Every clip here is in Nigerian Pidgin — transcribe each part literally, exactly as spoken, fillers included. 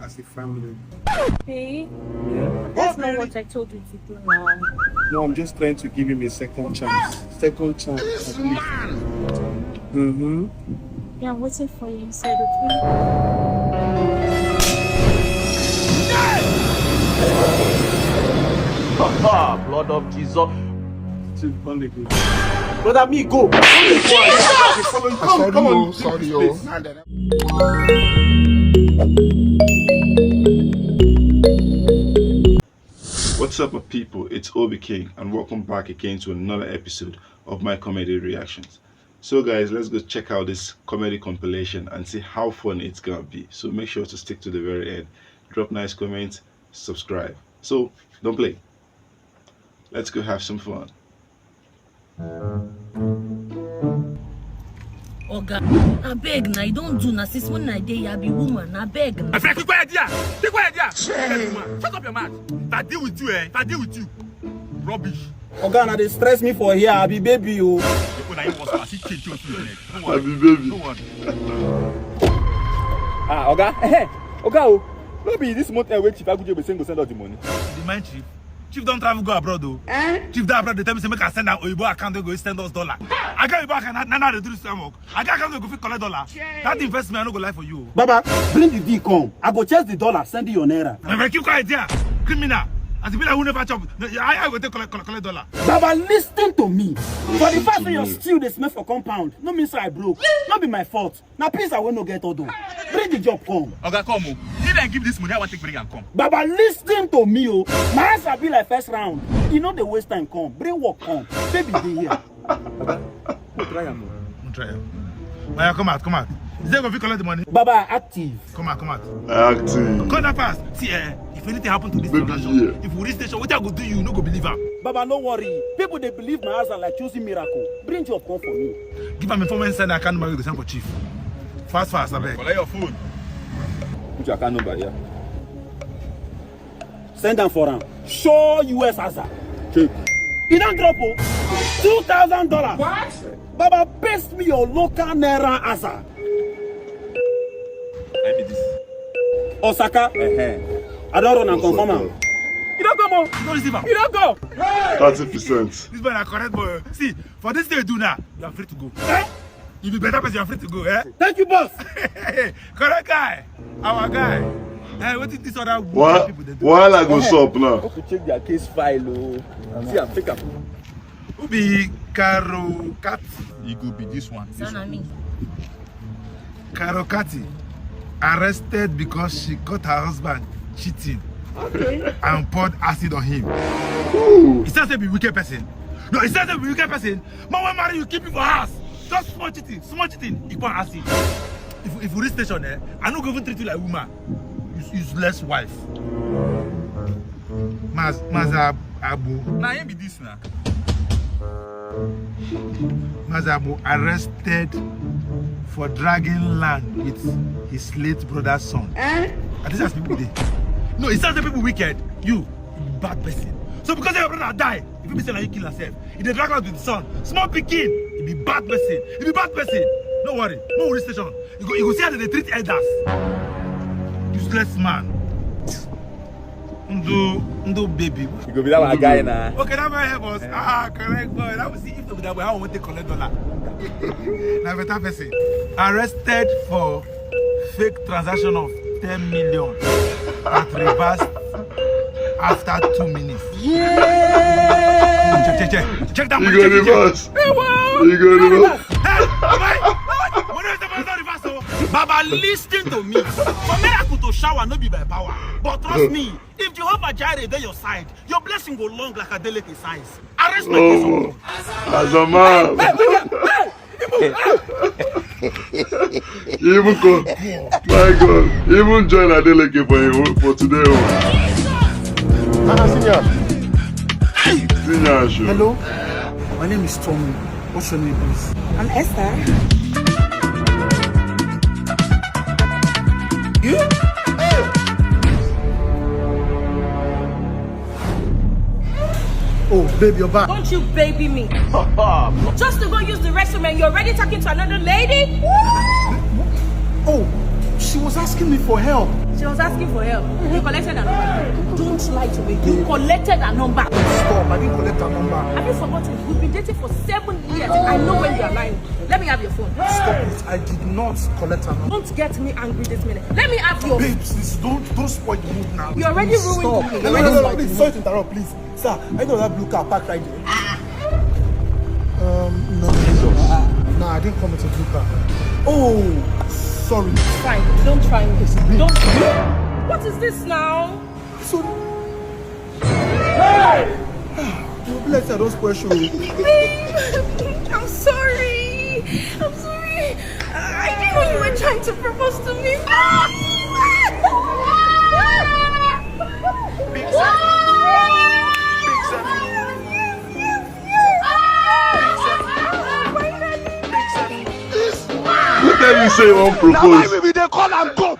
as a family. Hey, Yeah. that's not what I told you to do now. No, I'm just trying to give him a second chance. Second chance, at least. Mm-hmm. Yeah, I'm waiting for you inside, okay? Ah, blood of Jesus. Still born again. Brother, me go. They follow you. Come, come on, leave Sorry, this yo. place. What's up, my people? It's Obi King, and welcome back again to another episode of my comedy reactions. So, guys, let's go check out this comedy compilation and see how fun it's gonna be. So, make sure to stick to the very end. Drop nice comments, subscribe. So, don't play. Let's go have some fun. Oga, abeg na, I don do na since when I dey here, I be woman, abeg na. My friend, keep quiet there. Keep quiet there. Shut up your mouth. If I deal with you, eh? If I deal with you, rubbish. Oga, na dey stress me for here. I be baby o. You go na you was pass. He change your neck. No I worry. be baby. No worry. Ah, oga, eh, oga o, no be this month eh, wey Chief Aguje be saying go send us the money. The mind chief. Chief don travel go abroad o. Chief dey abroad dey tell me say make I send am oyibo account wey go send us dollar. I get oyibo account na na dey do this kind work. I get account wey go fit collect dollar. That thing vex me, I no go lie for you. Baba, bring the deal come. I go chase the dollar, send you your naira. My friend, keep quiet there. Criminal. As e be like who never chop, no, I I go take collect collect collect dollar. Baba, listen to me. For the fact say your stew dey smell for compound, no mean say I broke. No be my fault. Na pizza wey no get odo. Bring the job come. Oga, come o. If I give this money, I wan take bring am come. Baba, listen to me o. My answer be like first round. E no dey waste time come. Bring work come. Baby dey here. Try am. Don't try am. Oya, come out, come out. Is there go fit collect the money? Baba, active. Come out, come out. Acting. Come that fast. See, eh, if anything happen to this Baby, transaction, yeah. If we reach station, wetin I go do you, you no go believe am. Baba, no worry. People dey believe my answer like choosing miracle. Bring job come for me. Give am informant, send account number wey go send for chief. Fast, fast, abeg. Collect your phone. Put your account number here. Send am for am. Show U S Aza. Check. E don drop o. Two thousand dollars. What? Baba, paste me your local naira Aza. I be this. Osaka. Uh-huh. I don run and confirm am. E don come o. You don't receive am. E don go. Thirty percent. This boy na correct boy. See, for this thing you do now, you are free to go. You be better person, you are free to go, eh? Thank you, boss. Correct guy, our guy. Eh, wetin this other What? People dey do? While I go sup now. Hope you check their case file o. See am, take am. Who be Karo Kati? E go be this one. This Sana one. me. Karo Kati arrested because she caught her husband cheating and poured acid on him. Is that say be wicked person? No, is that say be wicked person? Man wan marry you, keep you for house. Just small cheating, small cheating. You pour acid. If if we reach station, eh, I no go even treat you like woman. Use- Useless wife. Maz Maza Abu. Na him be this na. Maza Abu arrested for dragging land with his late brother's son. Eh? I think that's people dey. No, it's not the people wicked. You, you bad person. So because your brother die, if you be say like you kill yourself, you dey drag out with son. Small pikin, you be bad person. You be bad person. No worry, no worry station. You go, you go see how they dey treat elders. Useless man. Ndo, ndo baby. You go be that our guy na. Okay, that boy help us. Ah, correct boy. That we see if to be that way. How we take collect dollar? Na better person. Arrested for fake transaction of ten million that reversed after two minutes. Yeah. Check, check, check. Check that You money. go Check, check, check. reverse. You go reverse. Hey, wait, wait, wait. Money is the first reverse o. Baba, listen to me. For miracle to shower, no be by power. But trust me, if Jehovah Jireh dey your side, your blessing go long like Adeleke size. Arrest my case. Oh, as a man. He even come, my God, he even join Adeleke for him for today. Oh. Ah, senior. Senior show. Hello, my name is Tommy. What's your name, please? I'm Esther. You? Oh, babe, you're back. Don't you baby me. Just to go use the restroom and you're already talking to another lady? Oh, she was asking me for help. I was asking for help. You collected her number. Don't lie to me. You collected her number. Stop. I didn't collect her number. Have you forgotten? We've been dating for seven years. I know when you are lying. Let me have your phone. Stop it. I did not collect her number. Don't get me angry this minute. Let me have your Babe, please don't, don't spoil the mood now. You already ruined Stop. the mood. No, no, no, no, please, sorry to interrupt, please. Sir, I know that blue car parked right there. Um, no, no, no, no. No, I didn't come with a blue car. Oh, sorry. Fine, don't try me. It's a big Don't. What is this now? Sorry. Hey! You be like say I don spoil show. I'm sorry. I'm sorry. I didn't know you were trying to propose to me. Who tell you say you wan Na why propose? we be dey call am come.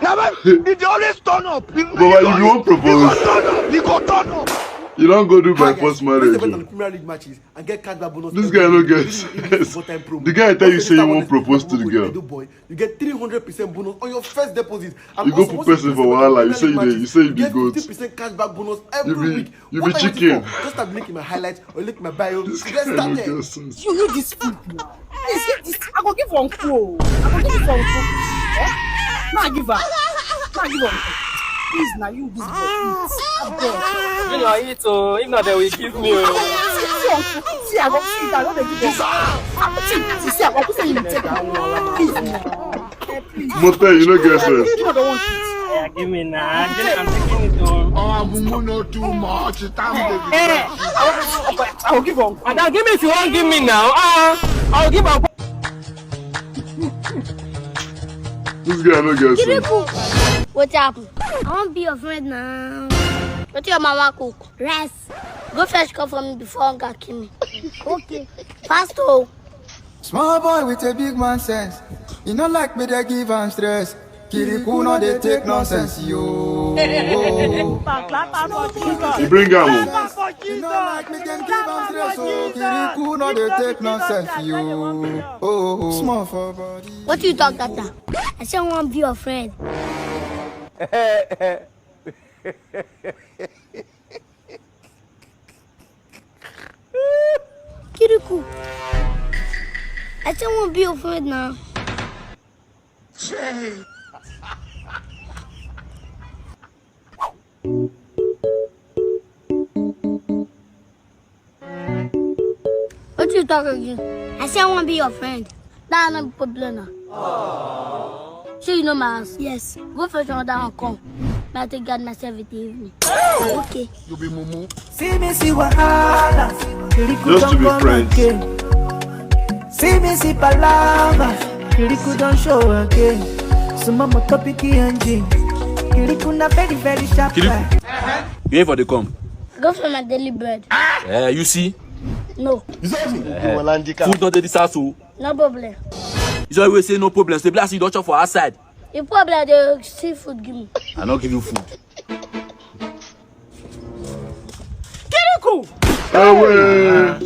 Na why he dey always turn up. He, But why he you wan he go propose? turn up. He go turn up. You don go do by Hi, guys. force Please marriage. Depend on the Premier League matches and get cashback bonus. This every guy no week get using English sense. Football Time promo. The guy tell you Once say you wan register with propose to the promo code girl. Edo Boy, you get three hundred percent bonus on your first deposit. And You go also, put once you person register for with wahala, you Premier say you League dey, you matches, say you be get goat. fifty percent cashback bonus every You be, week. you What be are you waiting chicken. for? Just start making my highlights or look my bio. This Let's guy start no there. get sense. You need this food now. Please get this. I go give one crow. I go give this one crow. Eh? Now give her. Now give one crow. Please, now you this boy. Eat. I beg. You know, I eat, oh, if not, they will give me. Oh. See, see, I go see, I go dey give one. See, see, see, I go say you take that one. Please, now. Motel, you no get sense. You don't want it. Yeah, give me now. I'm taking it home. Oh, I'm no too much. Time Eh, I will give up. Madam, give me if you won't give me now. Ah, I will give up. This guy no get sense. What happened? I won't be your friend now. What your mama cook? Rice. Go fetch cup for me before hunger kill me. Okay. Fast oh. Small boy with a big man sense. You know like me they give am stress. Kiriku no dey take nonsense yo. You bring am o. You know like me dem give am stress o. Kiriku no dey take nonsense yo. Oh, small for body. What you talk that time? I say I want be your friend. Kiriku. I say I want be your friend now. What you talk again? I say I want be your friend. That no be problem now. So you know my house? Yes. Go fetch another one come. May I take guard myself with the evening. Okay. You be mumu. See me see wahala. Kiriku Just to don be come friends. Again. See me see palava. Kiriku don show again. Some of my topic engine. Kiriku na very very sharp. Kiriku. You ain't for the come. Go for my daily bread. Eh, you see? No. Food not dey this house o. No problem. You always say no problem. Say blast you don chop for outside. The problem they see food give me. I no give you food. Kiriku! Away.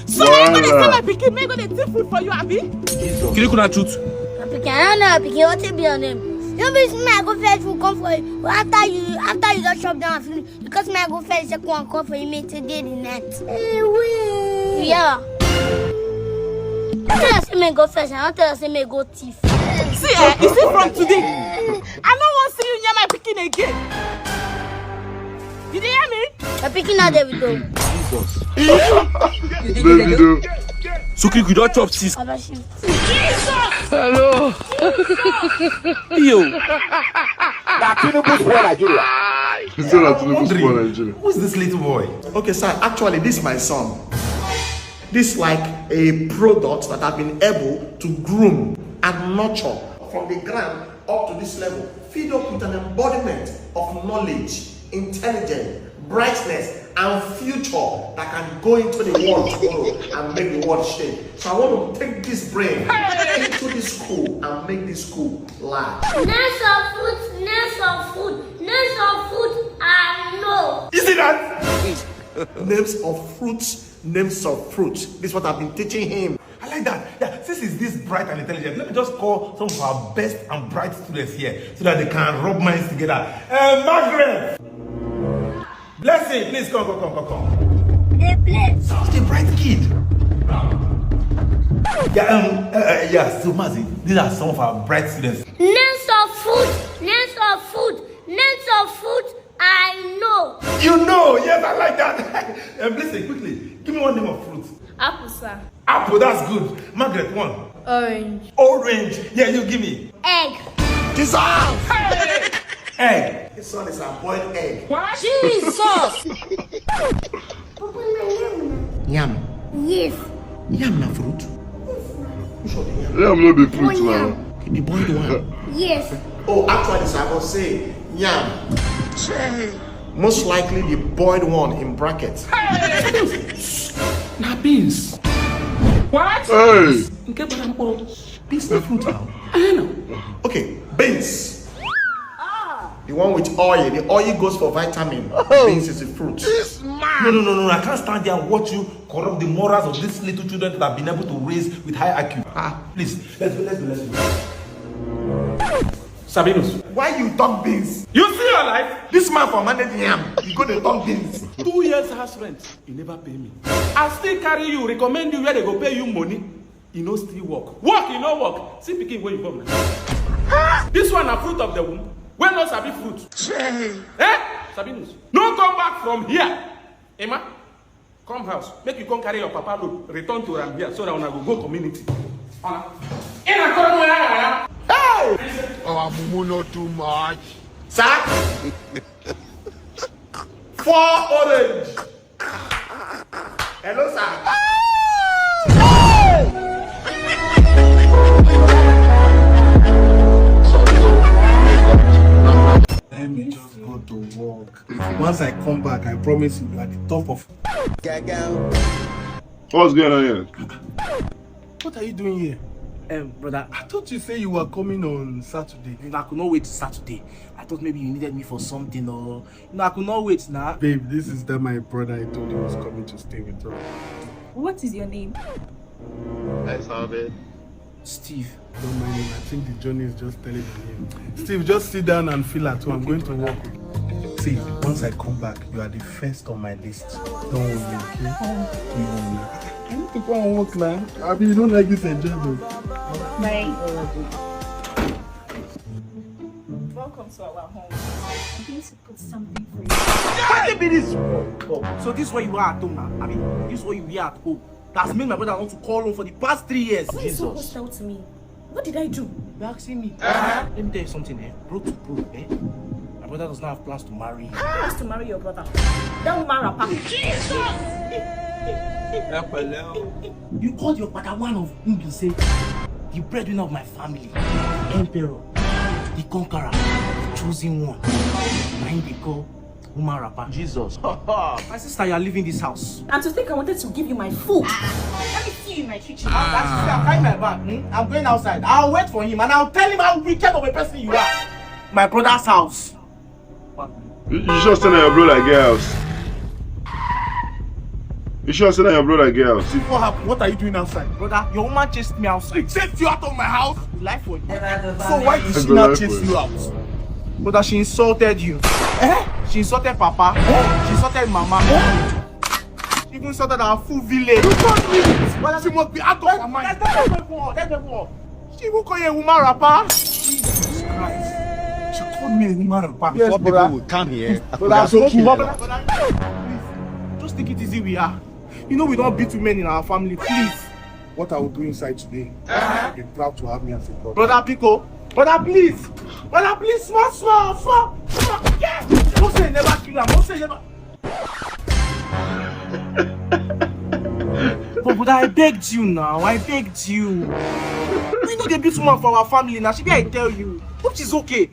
So you gonna say my pikin make go dey thief food for you, abi? Kiriku na truth. My pikin, I don't know your pikin. What be your name? You be me, I go fetch food come for you. After you, after you just chop down and finish, because me I go fetch second one come for you. Make today the night. Yeah. I tell you say me go fetch. I don't tell you say me go thief. See, eh, you see from today, I no wan see you near my pikin again. You dey hear me? My pikin na Davido. Davido. So Kiriku don chop sis. Abashin. Yo. Na Tinubu spoil Nigeria. He said that Tinubu spoil Nigeria. Who's this little boy? Okay, sir, actually, this is my son. This is like a product that I've been able to groom and nurture from the ground up to this level. Feed up with an embodiment of knowledge, intelligence, brightness, and future that can go into the world tomorrow and make the world shake. So I want to take this brain into this school and make this school large. Names of fruit, names of fruit, names of fruit, I know. You see that? Names of fruits, names of fruits. This is what I've been teaching him. That, yeah, since he's this bright and intelligent, let me just call some of our best and bright students here so that they can rub minds together. Uh, Margaret! Blessing, please come, come, come, come, come. A plate. Such a bright kid. Yeah, um, uh, uh, yeah, so Mazi, these are some of our bright students. Names of fruit, names of fruit, names of fruit I know. You know, yes, I like that. Um, listen, quickly, give me one name of fruit. Apple, sir. Apple, that's good. Margaret, one. Orange. Orange. Yeah, you give me. Egg. Jesus! Hey! Egg. This one is a boiled egg. What? Jesus! Papa, na yam na. Yam. Yes. Yam na fruit. Which one be yam? Yam no be fruit now. Yam. The boiled one. Yes. Oh, actually, sir, I was say yam. Most likely the boiled one in brackets. Na beans. What? Hey! Nke gbara mkpụrụ. Beans na fruit now. I know. Okay, beans. The one with oil. The oil goes for vitamin. Oh, beans is a fruit. This man. No, no, no, no, no. I can't stand there and watch you corrupt the morals of these little children that have been able to raise with high I Q. Ah, please, let's go, let's go, let's go. Sabinus, why you talk beans? You see your life? This man for manage yam, you go dey talk beans. Two years house rent, you never pay me. I still carry you, recommend you where they go pay you money. You no still work. Work, you no work. See pikin wey you born na. This one na fruit of the womb. Wey no sabi fruit. Eh? Sabinus, no come back from here. Emma, come house. Make you come carry your papa load. Return to am here so that una go go community. Una. Una come here. Hey! Our mumu not too much. Sir? Four orange. Hello, sir. Let me just go to work. Once I come back, I promise you, you are the top of. What's going on here? What are you doing here? Um, brother, I thought you say you were coming on Saturday. I could not wait till Saturday. I thought maybe you needed me for something or No, I could not wait now. Babe, this is that my brother I told you was coming to stay with us. What is your name? Hi, Sabin. Steve. Don't mind him. I think the journey is just telling on him. Steve, just sit down and feel at home. I'm going to work. See, once I come back, you are the first on my list. Don't worry, okay? Don't worry. You people want work now. I mean, you don't like this enjoyment. Bye. Welcome to our home. Please put something for you. What be this? So this is where you are at home now? I mean, this is where you are at home. That's made my brother not to call home for the past three years. Why are you so hostile to me? What did I do? You're asking me. Let me tell you something, eh? Bro to bro, eh? My brother does not have plans to marry you. Plans to marry your brother? That woman rapper. Jesus! You called your father one of whom you say the breadwinner of my family, the emperor, the conqueror, the chosen one. Na him dey call woman rapper. Jesus. My sister, you are leaving this house. And to think I wanted to give you my food. Let me see you in my kitchen. Ah. Sister, carry my bag. Hmm? I'm going outside. I'll wait for him and I'll tell him how wicked of a person you are. My brother's house. You, you sure say na your brother get house? You sure say na your brother get house? See what happened? What are you doing outside? Brother, your woman chased me outside. She chased you out of my house? Life for you. So why did she not chase you out? Brother, she insulted you. Eh? She insulted Papa. Eh? She insulted Mama. Eh? She even insulted our full village. You told me. Brother, she must be out of her mind. Let's go. Let's go. She even call you a woman rapper. Jesus Christ. She called me a woman rapper. Yes, before people will come here, I could have spoken. Brother, please, just take it easy, we are. You know we don't beat women in our family, please. What I will do inside today, be proud to have me as a brother. Brother Pico, brother, please. Brother, please, small, small, small, small. Yeah. Don't say never kill her. Don't say never. But, but I begged you now. I begged you. We know the beautiful man for our family now. She be I tell you. Hope she's okay.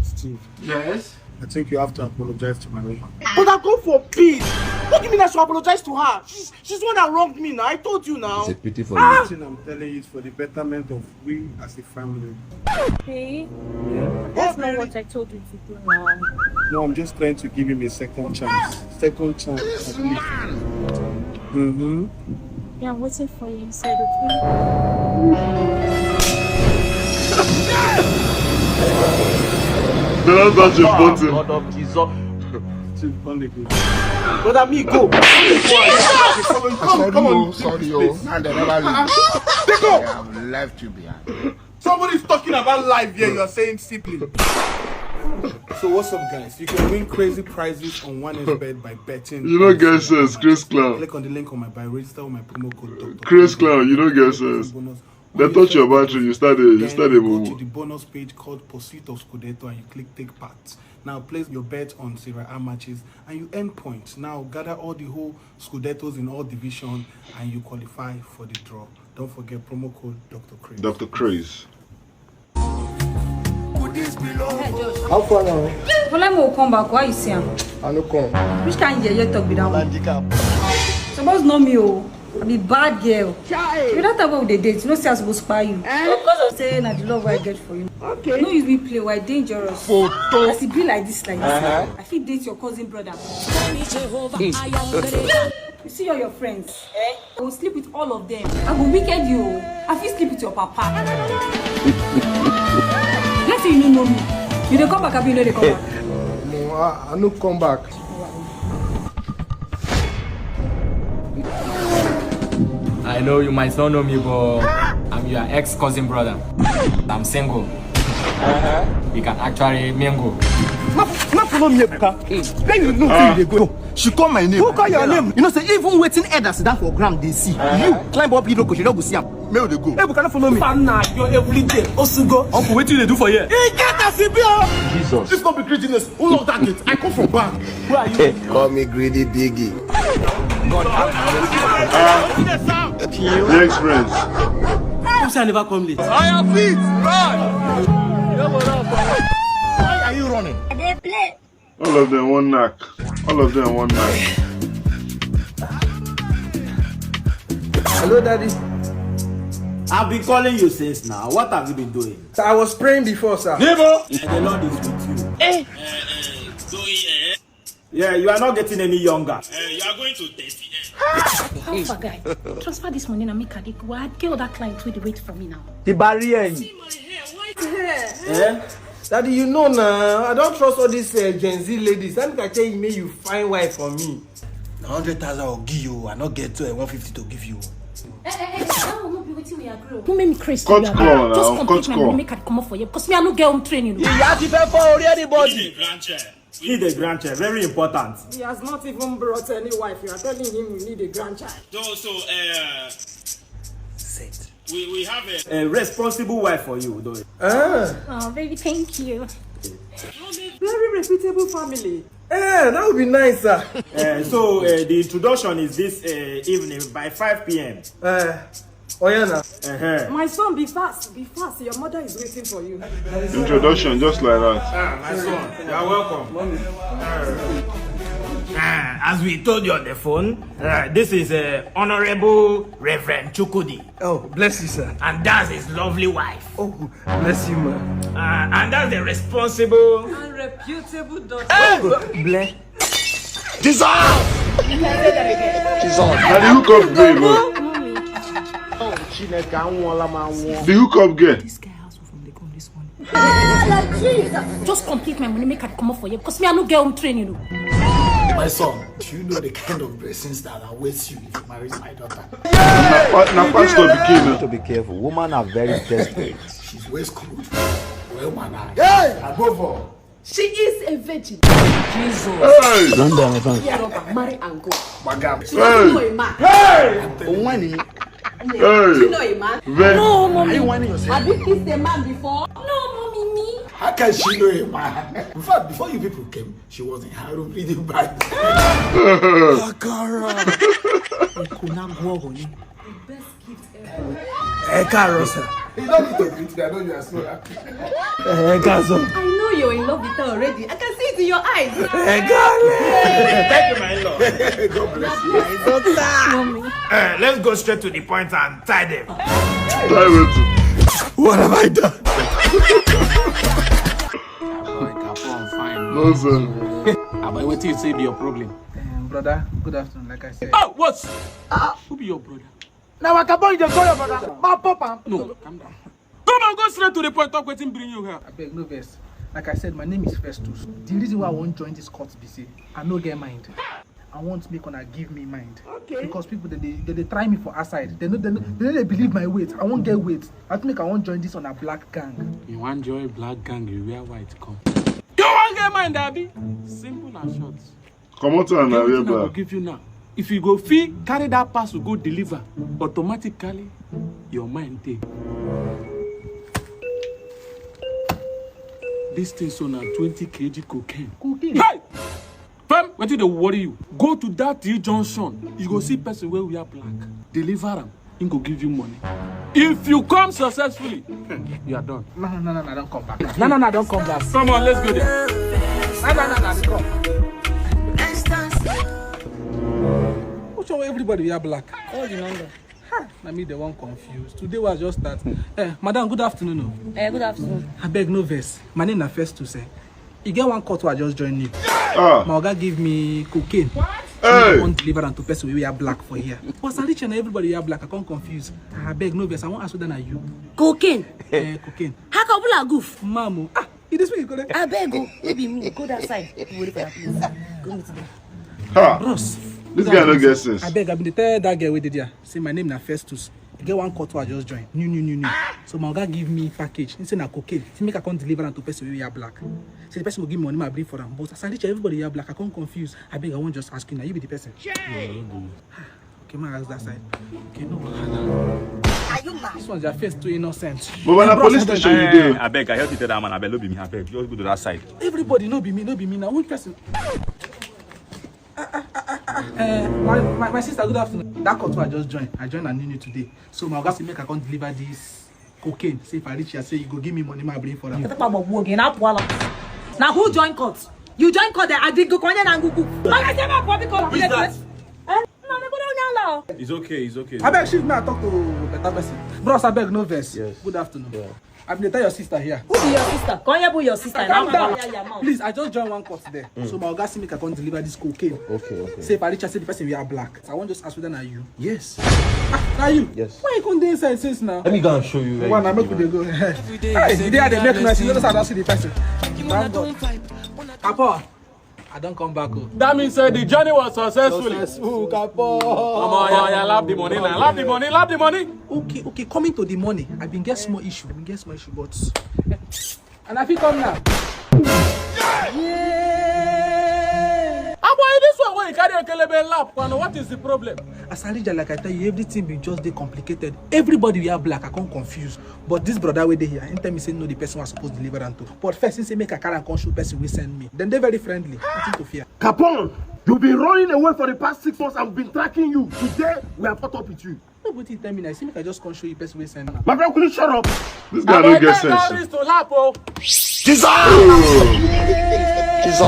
Steve. Yes? I think you have to apologize to my woman. But I go for peace. What do you mean I should apologize to her? She's, she's the one that wronged me now. I told you now. It's a pity for you. Ah! The thing I'm telling you is for the betterment of we as a family. Hey, that's not what I told you to do now. No, I'm just trying to give him a second chance. Second chance. This man! Mm-hmm. Yeah, I'm waiting for you inside, okay? Don't touch your button. Lord of Jesus. Brother, me go. Come, come on, sorry, oh. And they never leave. They go. They have left you behind. Somebody's talking about life here. You're saying sibling. So what's up, guys? You can win crazy prizes on one X bet by betting. You don't get sense, Chris Clown. Click on the link on my bio, register with my promo code Doctor Chris Clown. You don't get sense. They touch your battery, you start a, you start a move. Go to the bonus page called Pursuit of Scudetto and you click take part. Now place your bet on Serie A matches and you earn points. Now gather all the whole Scudettos in all division and you qualify for the draw. Don't forget promo code Doctor Chris. Doctor Chris. How far now? Olemo will come back. Why you see him? I no come. Which kind of yeye talk be that one? Suppose know me, oh. I be bad girl. Chai. You don't talk about the date. You know, say I suppose spy you. Eh? Because of say na the love I get for you. Okay. No use me play. Why dangerous? Photo. As it be like this, like this. Uh-huh. I fit date your cousin brother. You see all your friends, eh? I will sleep with all of them. I will wicked you. I fit sleep with your papa. Let's say you no know me. You dey come back, abi you no dey come back? No, I, I no come back. I know you might not know me, but I'm your ex-cousin brother. I'm single. Uh-huh. We can actually mingle. No, no follow me, Ebuka. Then you know say you dey go. She call my name. Who call your name? You know say even wetin elder sit down for ground dey see. You climb up, you no go, she no go see am. Make we dey go. Ebuka, no follow me. Fan na your everyday. Osugo. Uncle, wetin you dey do for here? E get as e be o. Jesus. This no be greediness. Who lock that gate? I come from back. Who are you? Call me greedy biggie. God have mercy. The express. Who say I never come late? I am fit. Run. Why are you running? I dey play. All of them one knack. All of them one knack. Hello, Daddy. I've been calling you since now. What have you been doing? Sir, I was praying before, sir. Neighbor! Eh, the Lord is with you. Eh? Eh, eh, Doyin, eh? Yeah, you are not getting any younger. Eh, you are going to thirty-eight. How far, guy? Transfer this money and make I dey go. I get other clients wey dey wait for me now. The barrier. See my hair, white hair. Eh? Daddy, you know now, I don't trust all these uh, Gen Z ladies. Let me tell you, make you find wife for me. Na hundred thousand I go give you, I no get uh, one fifty to give you. Eh, eh, eh, that one no be wetin we agree on. No make me craze. Cut call now, cut call. Just complete my money, make I comot for here, because me, I no get home training. Ìyá ti fẹ́ fọ́ orí anybody. We need a grandchild. We need a grandchild, very important. He has not even brought any wife. You are telling him we need a grandchild. So, so, uh, set. We, we have a, a responsible wife for you, though. Ah. Oh, baby, thank you. Very reputable family. Eh, that would be nice, sir. Uh, so, uh, the introduction is this uh, evening by five p.m. Uh, oh, yeah, now. Uh-huh. My son, be fast, be fast. Your mother is waiting for you. Introduction, just like that. Ah, my son, you are welcome. Uh, uh, as we told you on the phone, uh, this is uh, Honorable Reverend Chukudi. Oh, bless you, sir. And that's his lovely wife. Oh, bless you, man. Uh, and that's the responsible and reputable daughter. Oh, bless. Jesus! Jesus! Now the hookup babe, oh. Oh, Chineke, I won't allow my one. The hookup girl. This guy house from the come this one. Ah, Jesus! Just complete my money, make I comot for here, because me, I no get home training, you know. My son, do you know the kind of blessings that awaits you if you marry my daughter? Na pa-, na pastor pikin. You need to be careful. Women are very desperate. She's well schooled, well mannered. Hey! Above all, she is a virgin. Jesus. Hey! Don't die, my son. Yeah, rubber, marry and go. Bagam. She doesn't know a man. Hey! Hey! Do you know a man? No, mommy. Are you whining yourself? Have you kissed a man before? No, mommy, me. How can she know a man? In fact, before you people came, she was in her room reading Bible. Akara. Best gift ever. Ẹ káàárọ̀, sir. You don't need to greet me. I know you are so happy. Ẹ káàsán. I know you're in love with her already. I can see it in your eyes. Ẹ káàárọ̀. Thank you, my lord. God bless you. Mommy. Uh, let's go straight to the point and tie them. Tie wetin? What have I done? Nonsense. About wetin you say be your problem? Um, brother, good afternoon. Like I said. Oh, what? Ah, who be your brother? Now, Waka boy, you dey call your brother. Ma pop am. No, calm down. Come on, go straight to the point. Talk wetin bring you here. Abeg, no vex. Like I said, my name is Festus. The reason why I wan join this cult be say I no get mind. I want make una give me mind. Okay. Because people they dey they dey try me for outside. They no they no they no dey believe my weight. I wan get weight. I think I wan join this on a black gang. You wan join black gang, you wear white come. You wan get mind, abi? Simple and short. Comot am na Wetin wear I go black. Give you now. If you go fit carry that parcel go deliver, automatically your mind dey. This thing so na twenty kg cocaine. Cocaine. Hey! Fam, wetin dey worry you? Go to that T junction. You go see person wey wear black. Deliver am. He go give you money. If you come successfully, you are done. No, no, no, no, no, I don't come back. No, no, no, I don't come back. Come on, let's go there. No, no, no, no, I don't come. Which one everybody wear black? Call the number. Na me the one confused. Today was just that. Eh, madam, good afternoon. Oh. Eh, good afternoon. Abeg, no vex. My name na Festus. Eh. You get one court where I just joined you. Ah, My oga give me cocaine. Hey. I wan deliver am to person wey wear black for here. But as I reach here, na everybody wear black. I come confused. Abeg, no vex. I wan ask whether na you. Cocaine. Eh, cocaine. How come bula goof? Mamu. Ah, you dey speak Ikore? Abeg o, no be me. Go that side. People wait for that place. Go meet them. Ha! Bros. This guy no get sense. Abeg, I been dey tell that girl wey dey there. Say my name na Festus. I get one court where I just join. New, new, new, new. So my oga give me package. He say na cocaine. He say make I come deliver am to person wey wear black. Say the person go give me money, I bring for am. But as I reach, everybody wear black. I come confused. Abeg, I wan just ask you now. You be the person. Okay, man, ask that side. Okay, no wahala. Are you mad? This one's your face too innocent. But when a Bros, police abeg. station you dey. Abeg, I help you tell that man. Abeg, no be me. Abeg, just go to that side. Everybody, no be me, no be me. Now which person? Ah, ah, ah, ah, ah. Eh, my, my, my sister, good afternoon. That court where I just joined. I joined a new today. So my oga say make I come deliver this cocaine. Say if I reach here, say you go give me money, I bring for am. Talk about again. Apwala. Now who join court? You join court there. I did go kwanya na ngugu. But I say my body call. Who is that? Eh? No, no, no, no, no. It's okay, it's okay. Abeg, shift me, I talk to better person. Bros, abeg, no vex. Yes. Good afternoon. Yeah. I been dey tell your sister here. Who be your sister? Come here, be your sister. Calm Now, down. yeah, yeah, mouth. Please, I just joined one court there. So my oga say make I come deliver this cocaine. Okay, okay. Say if I reach, I say the person wear black. So I wan just ask whether na you. Yes. Ah, na you. Yes. Why you come dey inside since now? Let me go and show you where One, you I make dey. We dey go. Hey, you dey there, dey make noise. You know, that's how I see the person. Thank God. Kapo, I don't come back. Oh. That means say the journey was successful. Successful, Kapo. Omo, yeah, yeah, lap the money now. Lap the money, lap the money. Okay, okay. Coming to the money, I been get small issue. Been get small issue, but and I fit come now. Aboy, this one wey you carry Okelebe lap, kwano, what is the problem? As I reach there, like I tell you, everything been just dey complicated. Everybody wear black, I come confused. But this brother wey dey here, he tell me say no, the person was supposed to deliver am to. But first, he say make I carry am come show person wey send me. Then they very friendly, nothing to fear. Capone, you've been running away for the past six months and we've been tracking you. Today, we have caught up with you. No, but he tell me now, he say make I just come show you person wey send me. My friend, could you shut up? This guy no get sense. This to lap, oh. Jesus! Oh, Jesus!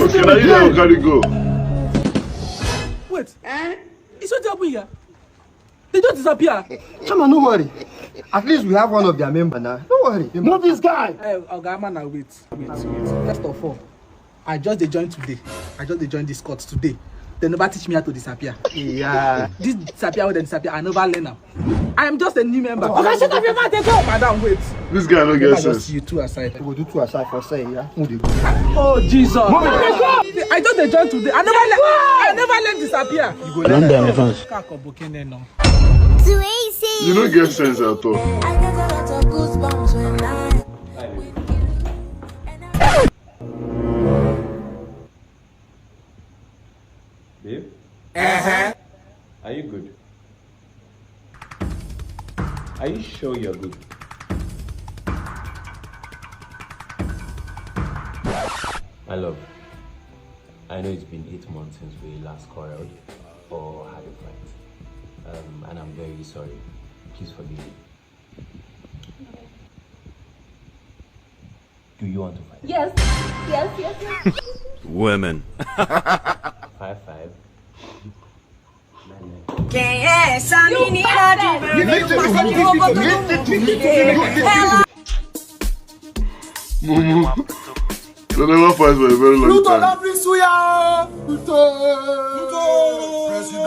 okay, now you don't carry go. Wait, eh? It's what happen here. They just disappear. Chama, no worry. At least we have one of their member now. No worry. Move this guy! Hey, Oga man, now wait, wait, wait. First of all, I just dey join today. I just dey join this court today. They never teach me how to disappear. Yeah. This disappear wey dem disappear, I never learn am. I am just a new member. Oga, shut up your mouth and go. Madam, wait. This guy no I get just sense. See you two aside. We go do two aside for say, yeah. Who dey go? Oh Jesus! I just dey join today. I never learn. I never learn disappear. You go learn that. Kakọ bokene no. You no get sense at all. Babe? Uh-huh. Are you good? Are you sure you're good? My love, I know it's been eight months since we last quarreled or had a fight. Um, and I'm very sorry. Please forgive me. Do you want to fight? Yes, yes, yes, yes. Women. Five five. Yes, I mean, you bastard. Mumu. They never fight for a very long Pluto time. don bring suya! Pluto! Pluto! President!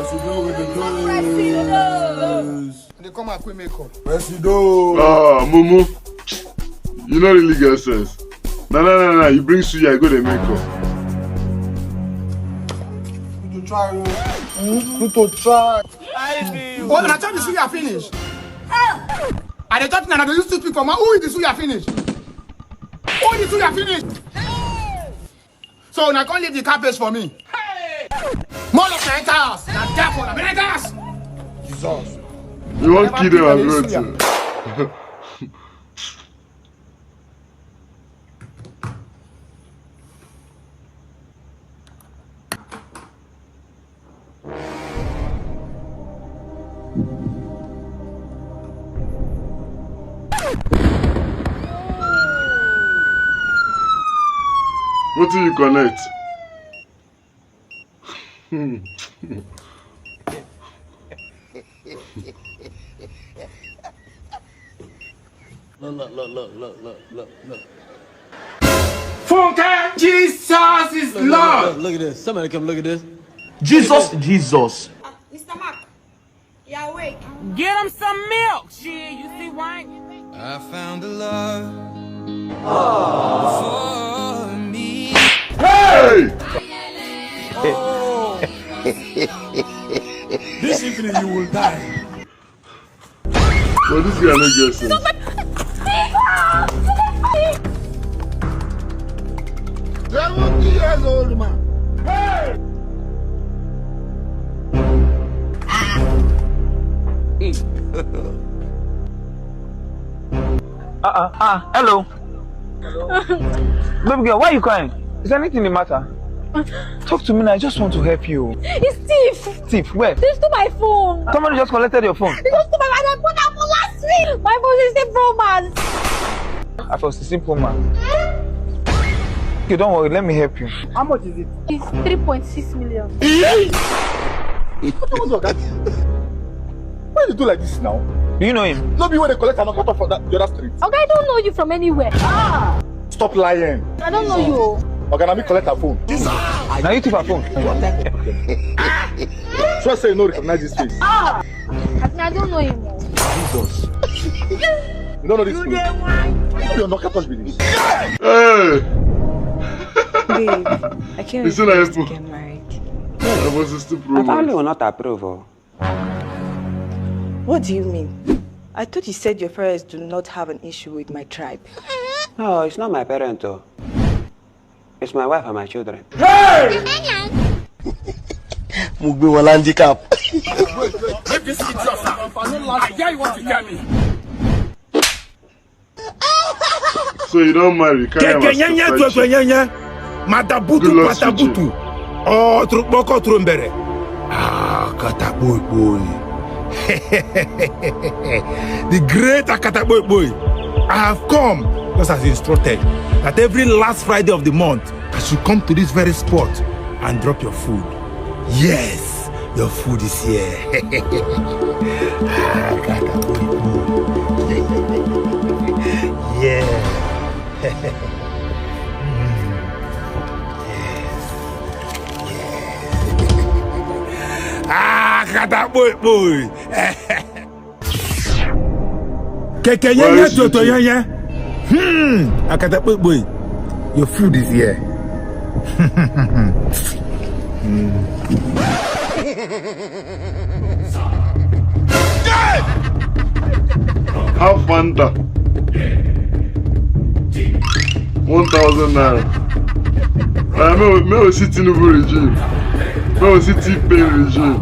Presido. They come and quit makeup. Presido. Ah, Mumu. You no really get sense. Na na na na, you bring suya, go dey make up. Good to try o. Hmm? Good to try. Oh, na chop the suya finish. I dey chop na, na dey use toothpick for mouth. Who eat the suya finish? Who eat the suya finish? So una come leave the cabbage for me. More of na enter house. Na there for na enter house. Jesus. You wan kill them abroad too. Wetin you connect? Look, look, look, look, look, look, look, look. Funke, Jesus is Lord. Look, look, look, look at this. Somebody come look at this. Jesus, Jesus. Mister Mark, you're awake. Get him some milk. Shit, you see why? I found the love for me. Hey! This evening you will die. But this guy no get sense. Seventy years old man. Hey! Uh-uh. Ah, hello. Baby girl, why are you crying? Is anything the matter? Talk to me now. I just want to help you. It's thief. Thief? Where? They stole my phone. Somebody just collected your phone. They just stole my phone. I bought that phone last week. My phone is a Pro Max. I was a simple man. Okay, don't worry. Let me help you. How much is it? It's three point six million. What the hell is that? Why you do like this now? Do you know him? No be where they collect and knock out of that, the other street. Okay, I don't know you from anywhere. Stop lying. I don't know you. Okay, let me collect her phone. Now you took her phone. So I say you no recognize this face. I don't know him. Jesus. You don't know this face. You don't know, can't touch me this. Hey! Babe, I can't wait to get married. I was still Apparently, will not approve. Oh. What do you mean? I thought you said your parents do not have an issue with my tribe. No, it's not my parent, though. It's my wife and my children. Hey! Mo gbé wọn handicap. Let this idiot, sir. I hear you want to tell me. So you don marry, carry am as a side chick. Keke nyenye, twekwe nyenye. Madabutu patabutu. Oh, trukpoko trumbere. Ah, Akatakpoi kpoi. The great Akatakpoi kpoi. I have come, just as instructed, that every last Friday of the month, I should come to this very spot and drop your food. Yes, your food is here. Ah, Akatakpoi kpoi. Yeah. Ah, Akatakpoi kpoi. Keke nyenye, toto nyenye. Hmm, Akatakpoi kpoi. Your food is here. Hmm. Have Fanta. One thousand naira. Uh, may we, may we see Tinubu regime. May we see T-Pain regime.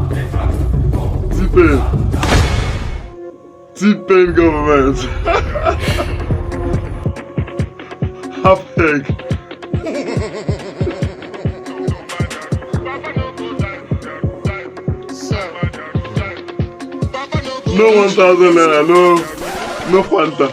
T-Pain. T-Pain government. Half egg. No one thousand naira, no, no Fanta.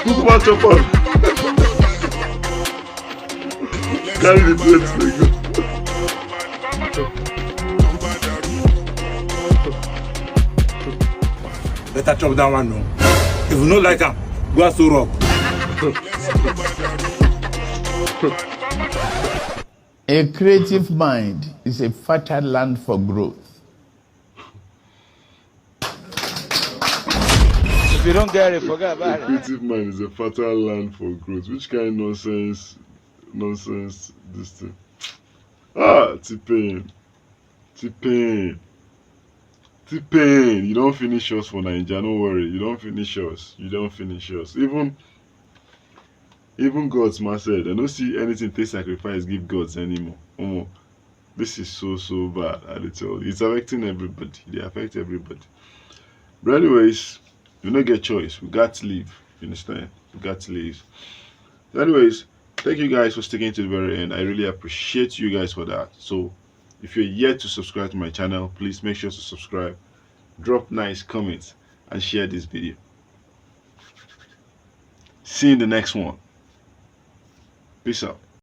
Look at your phone. Carry the plate, dey go. Better chop that one, no. If you no like am, go ask Rock. A creative mind is a fertile land for growth. If you don't get it, forget A about it. creative mind is a fertile land for growth. Which kind of nonsense, nonsense this thing? Ah, T-Pain, T-Pain, T-Pain. You don't finish us for Naija. No worry, you don't finish us. You don't finish us. Even, even gods, man said, I don't see anything they sacrifice give gods anymore. Omo, this is so, so bad. I dey tell you, it's affecting everybody. They affect everybody. But anyways, we no get choice. We got to leave. You understand? We got to leave. So anyways, thank you guys for sticking to the very end. I really appreciate you guys for that. So if you're yet to subscribe to my channel, please make sure to subscribe, drop nice comments, and share this video. See you in the next one. Peace out.